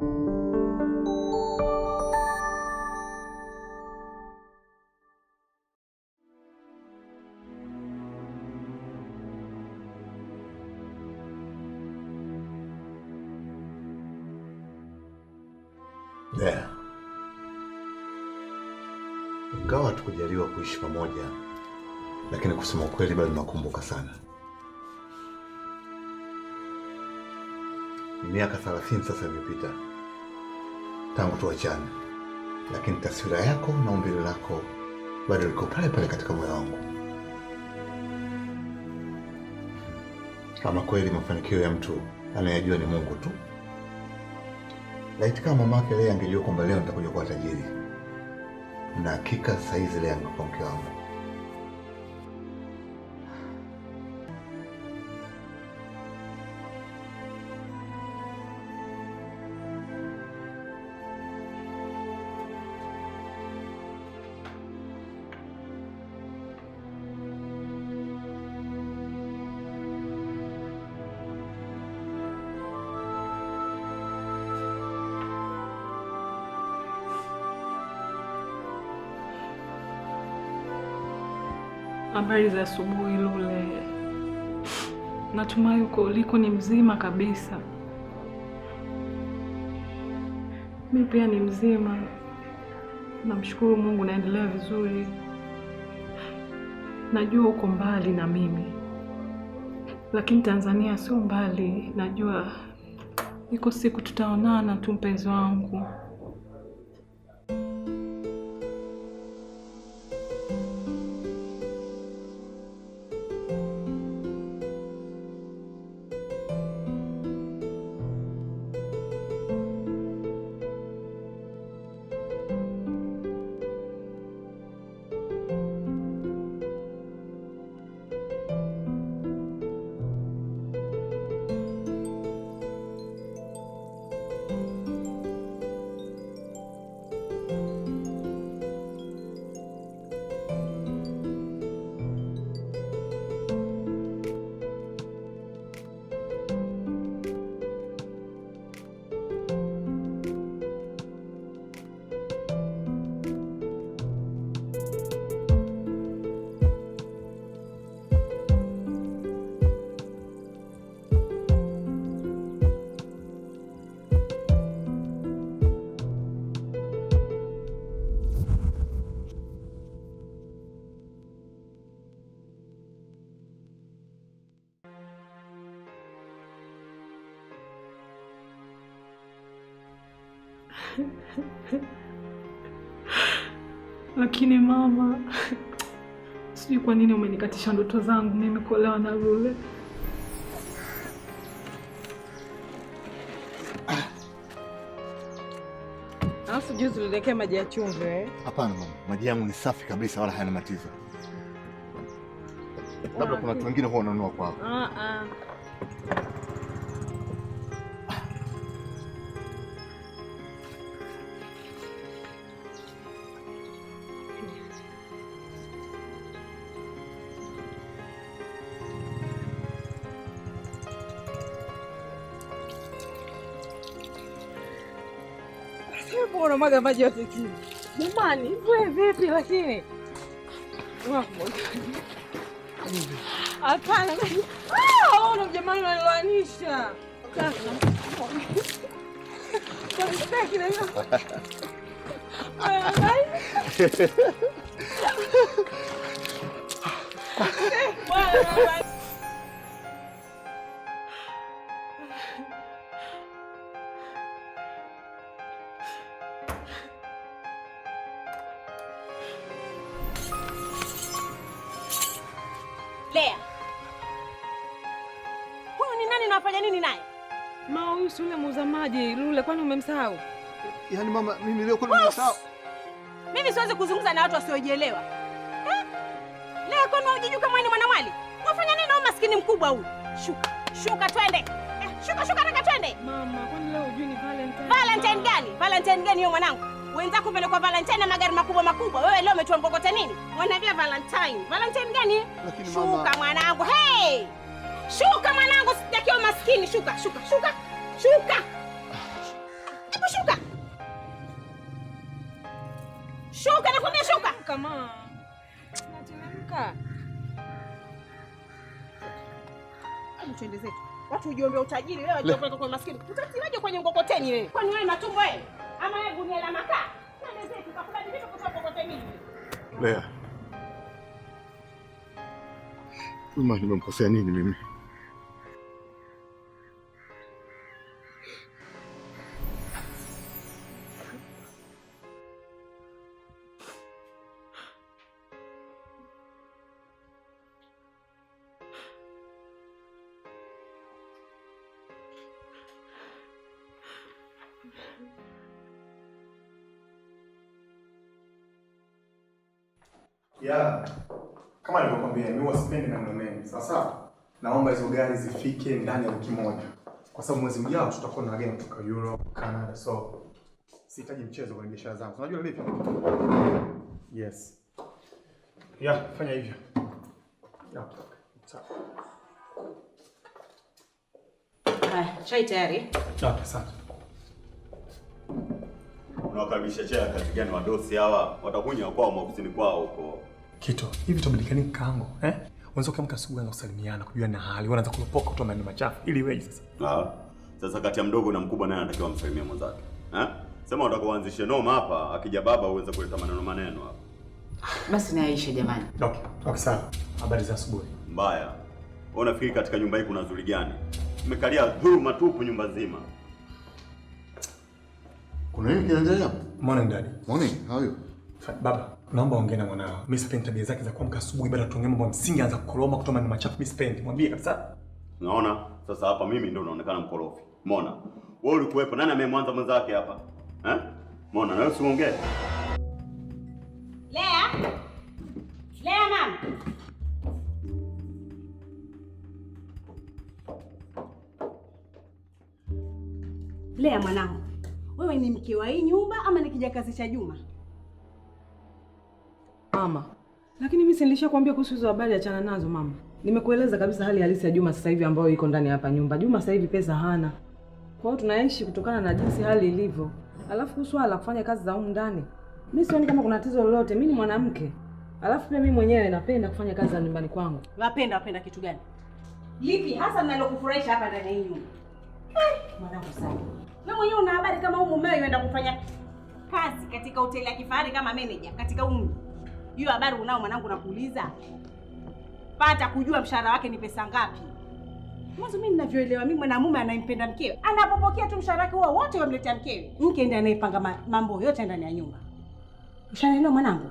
Yeah. Ingawa hatukujaliwa kuishi pamoja, lakini kusema ukweli bado nakumbuka sana. Ni miaka 30 sasa imepita tangu tuachane, lakini taswira yako na umbile lako bado liko pale pale katika moyo wangu. Kama kweli mafanikio ya mtu anayejua ni Mungu tu. Laiti kama mamake Lea angejua kwamba leo nitakuja kuwa tajiri, na hakika saizi Lea angekuwa mke wangu. Habari za asubuhi Lule. Natumai uko uliko ni mzima kabisa. Mi pia ni mzima, namshukuru Mungu, naendelea vizuri. Najua uko mbali na mimi, lakini Tanzania sio mbali. Najua iko siku tutaonana tu, mpenzi wangu. Lakini mama, sijui kwa nini umenikatisha ndoto zangu mimi kuolewa na Lule. Alafu juzi uliwekea maji ya chumvi eh? Hapana mama, maji yangu ni safi kabisa wala hayana matatizo. Labda kuna watu wengine huwa wananunua kwao. Ah ah. Unamwaga maji yote chini. Jamani, wewe vipi lakini? Hapana. Ah, jamani unaniloanisha. Kaka. Kwa sitaki na hiyo. Bwana. Lea, huyu ni nani na wafanya nini naye? Ma, huyu si yule muuza maji Lule, kwani umemsahau? Yaani mama, mimi leo kwani nimesahau? Mimi siwezi kuzungumza na watu wasiojielewa. Eh? Lea, kwani hujijui kama wewe ni mwanamwali? Wafanya nini na huyu maskini mkubwa huyu? Shuka, shuka twende. Shuka shuka raka twende. Mama, kwani leo hujui ni Valentine? Valentine gani? Valentine gani hiyo mwanangu? Wenzako pelekwa Valentine na magari makubwa makubwa. Wewe leo umetoa mkokote nini? Wanaambia Valentine. Valentine gani? Lakini mama, Shuka mwanangu. Hey! Shuka mwanangu, sitakiwa maskini. Shuka, shuka, shuka. Shuka. Hebu shuka. Shuka nakwambia shuka. Kama nateremka. Hebu twende zetu. Watu ujiombe utajiri wewe waje kwa maskini. Utatiwaje kwenye mkokoteni wewe? Kwani wewe matumbo wewe? Ama wewe gunia la makaa? Twende zetu tukakubadilika kutoka mkokoteni. Lea. Mama, nimemkosea nini mimi? Yeah. Kama nilivyokuambia mimi huwa sipendi maneno mengi. Sawa sawa? Naomba hizo gari zifike ndani ya wiki moja. Kwa sababu mwezi ujao tutakuwa na wageni kutoka Europe, Canada. So sihitaji mchezo kwenye biashara zangu. Unajua nilivyo? Yes. Yeah, fanya hivyo. Yeah. Sawa. Haya, chai tayari. Okay, asante. Unawakaribisha chai kazi gani wadosi hawa? Watakunywa kwao maofisini kwao huko. Kito, hivi tubadilike nini kaangu, eh? Unaweza kuamka asubuhi na kusalimiana, kujua na hali, wanaanza kulopoka kutoa maneno machafu ili iweje sasa? Ah. Sasa kati ya mdogo na mkubwa naye anatakiwa amsalimie mwenzake. Eh? Sema unataka uanzishe noma hapa, akija baba uweze kuleta maneno hapa. Basi na Aisha jamani. Okay, okay sawa. Habari za asubuhi. Mbaya. Wewe unafikiri katika nyumba hii kuna zuri gani? Mmekalia dhuluma tupu nyumba nzima. Kuna nini kinaendelea hapo? Morning daddy. Morning, how are you? Baba, naomba ongea na mwanao. Mimi sipendi tabia zake za kuamka asubuhi baada ya tuongea mambo ya msingi anza kukoroma kutoa maneno machafu. Mimi sipendi. Mwambie kabisa. Unaona? Sasa hapa mimi ndio naonekana mkorofi. Umeona? Wewe ulikuwepo, nani amemwanza mwenzake hapa? Eh? Umeona? Na wewe usiongee. Lea. Lea mama. Lea mwanangu. Wewe ni mke wa hii nyumba ama ni kijakazi cha Juma? Mama, lakini mimi si nilishakwambia kuhusu hizo habari, achana nazo mama. Nimekueleza kabisa hali halisi ya Juma sasa hivi ambayo iko ndani hapa nyumba. Juma sasa hivi pesa hana. Kwa hiyo tunaishi kutokana na jinsi hali ilivyo. Alafu kuhusu swala kufanya kazi za humu ndani, mimi sioni kama kuna tatizo lolote. Mimi ni mwanamke. Alafu pia mimi mwenyewe napenda kufanya kazi za nyumbani kwangu. Wapenda kitu gani? Lipi hasa linalokufurahisha hapa ndani ya nyumba? Mwanangu sana. Wewe mwenyewe una habari kama huyu mumeo yuenda kufanya kazi katika hoteli ya kifahari kama manager katika humu. Hiyo habari unao mwanangu, nakuuliza. Pata kujua mshahara wake ni pesa ngapi. Mwanzo mimi ninavyoelewa mimi mwanamume anayempenda mkewe, anapopokea tu mshahara wake huo wote wamletea mkewe. Mke ndiye anayepanga mambo yote ndani ya nyumba. Ushanielewa mwanangu?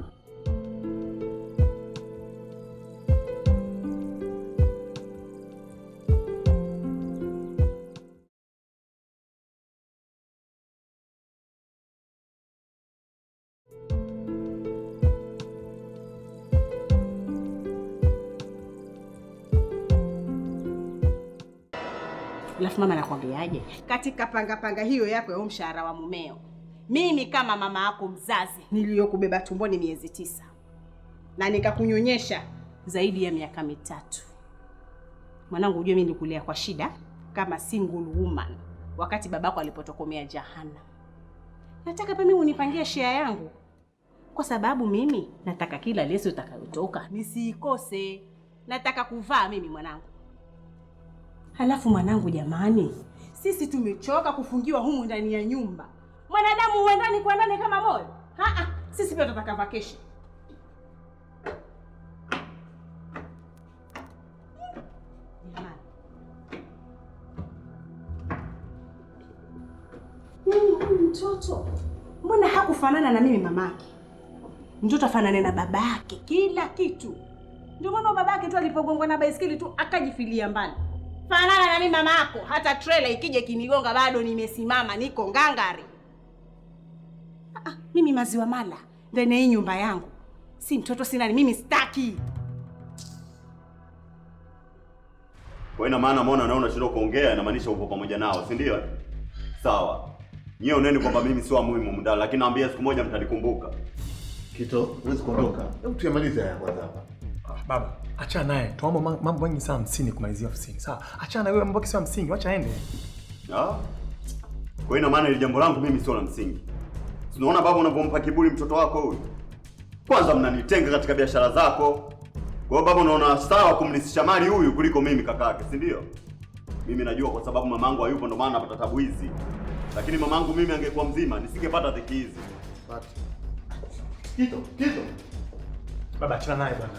Alafu mama anakuambiaje? Katika panga hiyo yako ya mshahara wa mumeo, mimi kama mama yako mzazi niliyokubeba tumboni miezi 9 na nikakunyonyesha zaidi ya miaka 3. Mwanangu, ujue mimi nilikulea kwa shida kama single woman wakati babako alipotokomea jahana. Nataka pia mimi unipangie share yangu, kwa sababu mimi nataka kila leso itakayotoka nisiikose. Nataka kuvaa mimi mwanangu. Halafu mwanangu jamani, sisi tumechoka kufungiwa humu ndani ya nyumba. Mwanadamu uwe ndani kwa ndani kama moyo. Sisi pia tutataka vacation. Jamani. Huyu mtoto mbona hakufanana na mimi mamake? Mtoto afanane na babake kila kitu. Ndio maana babake tu alipogongwa na baisikeli tu akajifilia mbali. Fanana na mimi mamako, hata trailer ikija kinigonga bado nimesimama, niko ngangari. Mimi maziwa mala ndani ya nyumba yangu. Si mtoto sina, mimi sitaki. Kwa ina maana muona naona unashindwa kuongea, inamaanisha upo pamoja nao, si ndio? Sawa. Nyie oneni kwamba mimi sio muhimu mndani, lakini naambia siku moja mtanikumbuka. Kito, huwezi kuondoka. Hebu tuyamalize haya kwanza hapa. Baba, achana naye. Tuombe mambo mengi sana 50 kumalizia ofisini. Sawa? Achana wewe, mambo sio msingi, acha aende. Ah. Kwa hiyo ina maana ile jambo langu mimi sio la msingi. Unaona baba unavyompa kiburi mtoto wako huyu? Kwanza mnanitenga katika biashara zako. Kwa hiyo baba unaona sawa kumlisisha mali huyu kuliko mimi kakake, si ndio? Mimi najua kwa sababu mamangu hayupo ndo maana napata tabu hizi. Lakini mamangu mimi angekuwa mzima nisingepata dhiki hizi. Tito, Tito. Baba achana naye bwana.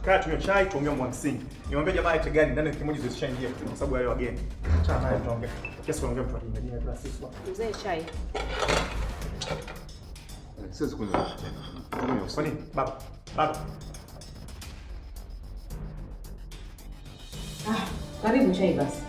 Kaa tunywe chai tuongee mambo ya msingi. Niwaambie jamaa ite gari ndani wiki moja zishaingia kwa sababu ya wale wageni. Achana naye tuongee. Kiasi kuongea mtu akinga kila siku. Mzee chai. Siwezi kunywa tena. Kwa nini? Baba. Baba. Ah, karibu chai basi.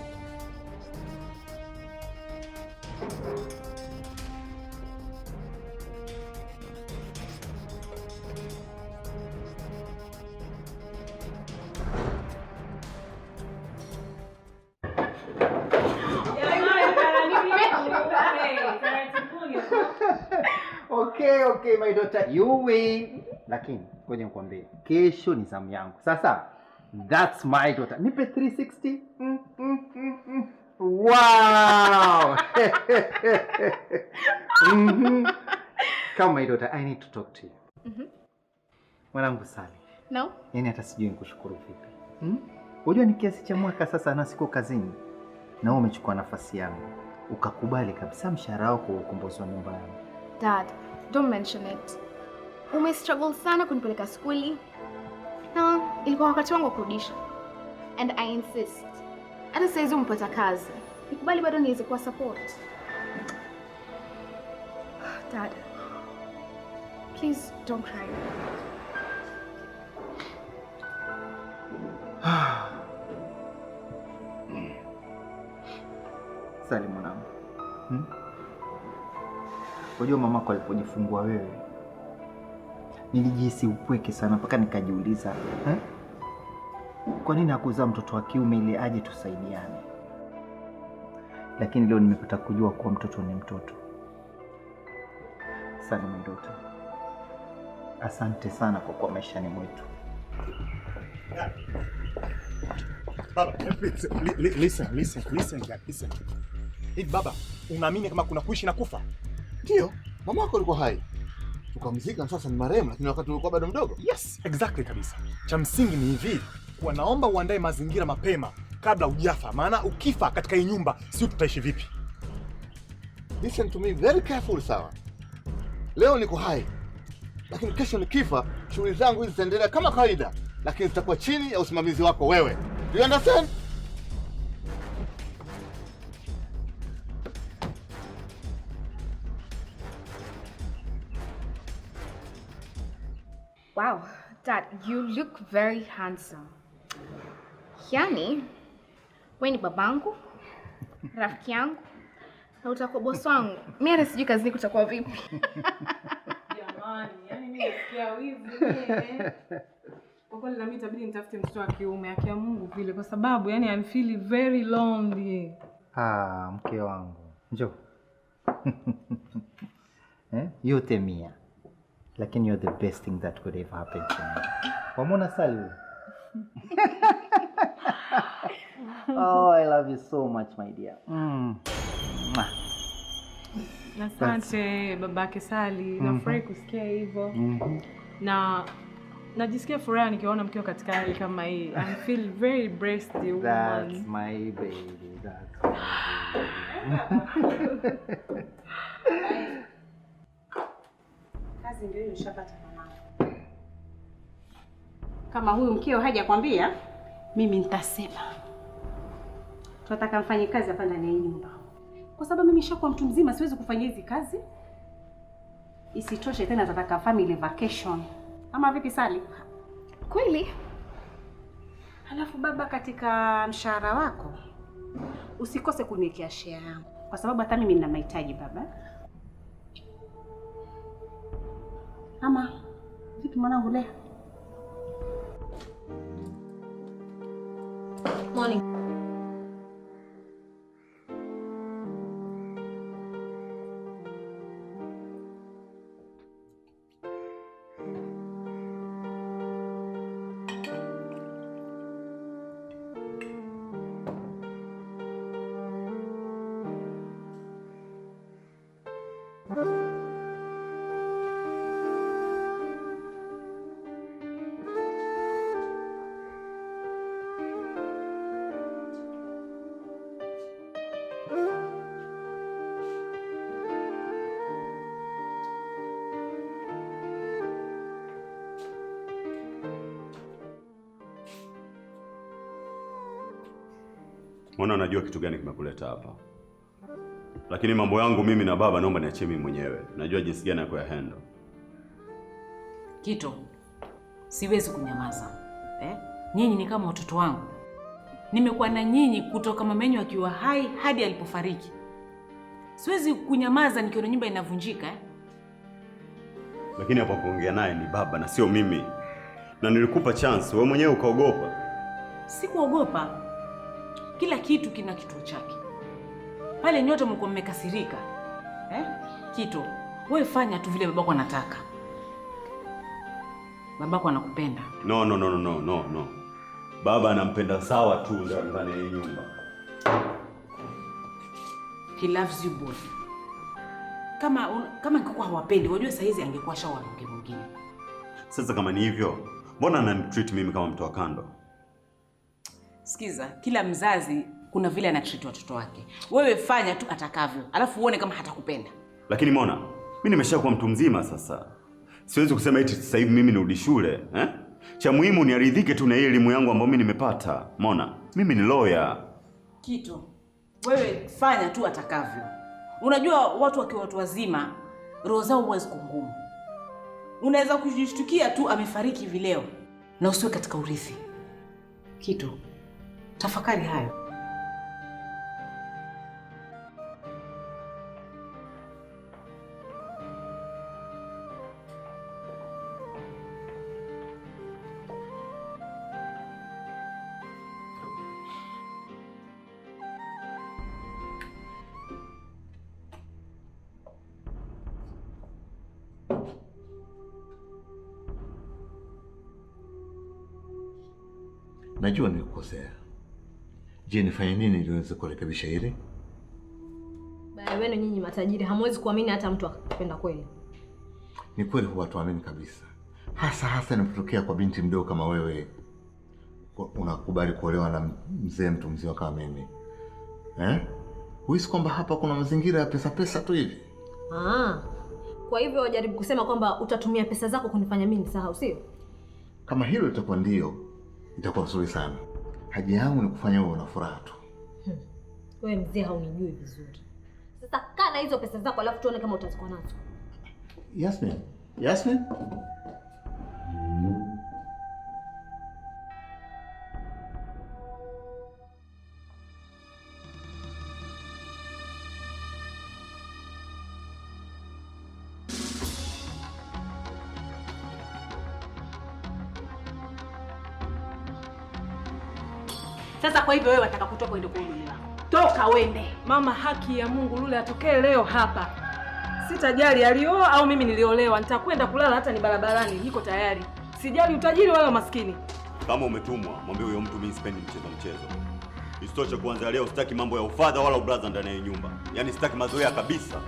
Okay, okay, my daughter, you win. Lakini ngoja nikwambie, kesho ni zamu yangu. Sasa that's my daughter. Nipe 360. Wow. Come my daughter, I need to talk to you. Mwanangu Sally. No. Yaani hata sijui nikushukuru vipi. Unajua ni kiasi cha mwaka sasa na siko kazini. Na wewe umechukua nafasi yangu. Ukakubali kabisa mshahara wako wa ukombozi wa nyumba yangu. Dad, don't mention it. Ume struggle sana kunipeleka skuli. Na ilikuwa wakati wangu wa kurudisha. And I insist. Hata saizi umepata kazi. Nikubali bado niweze kuwa support. Dad, please don't cry. Sally mwanangu. Unajua mamako alipojifungua wewe, nilijihisi upweke sana mpaka nikajiuliza, kwa nini hakuzaa mtoto wa kiume ili aje tusaidiane? Lakini leo nimepata kujua kuwa mtoto ni mtoto. Sally my daughter, asante sana kwa kuwa maishani mwetu. Baba, listen, listen, listen, listen. Hivi baba, unaamini kama kuna kuishi na kufa? Ndio, mama yako alikuwa hai. Tukamzika sasa ni marehemu, lakini wakati ulikuwa bado mdogo. Yes, exactly kabisa. Cha msingi ni hivi, kwa naomba uandae mazingira mapema kabla hujafa, maana ukifa katika hii nyumba sio tutaishi vipi? Listen to me very careful, sawa? Leo niko hai, lakini kesho nikifa, shughuli zangu hizi zitaendelea kama kawaida, lakini zitakuwa chini ya usimamizi wako wewe. Do you understand? Wow, Dad, you look very handsome. Yani, wewe ni babangu, rafiki yangu, na utakuwa boss wangu. Mimi hata sijui kazini kutakuwa vipi. Jamani, yani mimi nasikia wivu mimi. Kwa kweli na mimi itabidi nitafute mtoto wa kiume, haki ya Mungu vile, kwa sababu yani I'm feeling very lonely. Ah, mke wangu. Njoo. Yote mia. Lakini you're the best thing that could ever happen to me. Wamona Sally huyu? Oh, I love you so much, my dear. Asante babake Sally, nafurahi kusikia hivyo. Na najisikia furaha nikiona mkiwa katika hali kama hii. I feel very blessed woman. That's my baby. That's my baby. Kazi ndio hiyo nishapata mama. Kama huyu mkeo hajakwambia, mimi nitasema. Tunataka mfanye kazi hapa ndani ya nyumba. Kwa sababu mimi nishakuwa mtu mzima, siwezi kufanya hizi kazi. Isitoshe tena nataka family vacation. Ama vipi Sally? Kweli? Halafu baba, katika mshahara wako usikose kuniwekea share yangu, kwa sababu hata mimi nina mahitaji baba. Ama vipi mwanangu leo? Morning. Mwana, najua kitu gani kimekuleta hapa. Lakini mambo yangu mimi na baba naomba niachie mimi mwenyewe. Najua jinsi gani ya kuyahandle. Kito, siwezi kunyamaza. Nyinyi ni kama watoto wangu. Nimekuwa na nyinyi kutoka mama yenu akiwa hai hadi alipofariki. Siwezi kunyamaza nikiona nyumba inavunjika. Lakini hapa kuongea naye ni baba na sio mimi. Na nilikupa chance, wewe mwenyewe ukaogopa. Sikuogopa. Kila kitu kina kituo chake. Pale nyote mlikuwa mmekasirika. Kito, wewe fanya tu vile babako anataka. Babako anakupenda. No, no, no, no, no, no. Baba anampenda sawa tu ndani ya nyumba. He loves you both. Kama angekuwa hawapendi, unajua saa hizi angekuwa shawa mke mwingine. Sasa kama ni hivyo, mbona ananitreat mimi kama mtu wa kando? Sikiza, kila mzazi kuna vile anatreat watoto wake. Wewe fanya tu atakavyo, alafu uone kama hatakupenda. Lakini Mona, mimi nimeshakuwa mtu mzima sasa. Siwezi kusema eti sasa hivi mimi nirudi shule, eh? Cha muhimu niaridhike tu na hii elimu yangu ambayo mimi nimepata. Mona, mimi ni lawyer. Kito, wewe fanya tu atakavyo. Unajua watu wakiwa watu wazima, roho zao huwa ziko ngumu. Unaweza kujishtukia tu amefariki hivi leo na usiwe katika urithi. Kito, tafakari hayo. Najua nilikosea. Je, nifanye nini ili niweze kurekebisha hili? Baya wenu nyinyi matajiri hamwezi kuamini hata mtu akipenda kweli. Ni kweli huwa tuamini kabisa. Hasa hasa inapotokea kwa binti mdogo kama wewe. Unakubali kuolewa na mzee mtu mzima kama mimi. Huhisi kwamba hapa kuna mazingira ya pesa pesa tu hivi? Kwa hivyo wajaribu kusema kwamba utatumia pesa zako kunifanya mimi nisahau, sio? Kama hilo litakuwa ndio, itakuwa nzuri sana. Haja yangu ni kufanya wewe una furaha tu. Wewe mzee haunijui vizuri. Sasa kaa na hizo pesa zako alafu tuone kama utazikuwa nazo. Yasmin. Yasmin? Sasa kwa hivyo wewe unataka kutoka uende kwa mume wako. Toka uende. Mama, haki ya Mungu Lule atokee leo hapa. Sitajali alioa au mimi niliolewa, nitakwenda kulala hata ni barabarani, niko tayari. Sijali utajiri wala umaskini. Kama umetumwa, mwambie huyo mtu mimi sipendi mchezo mchezo. Isitoshe kuanzia leo sitaki mambo ya ufadha wala ubraza ndani ya nyumba. Yaani sitaki mazoea kabisa.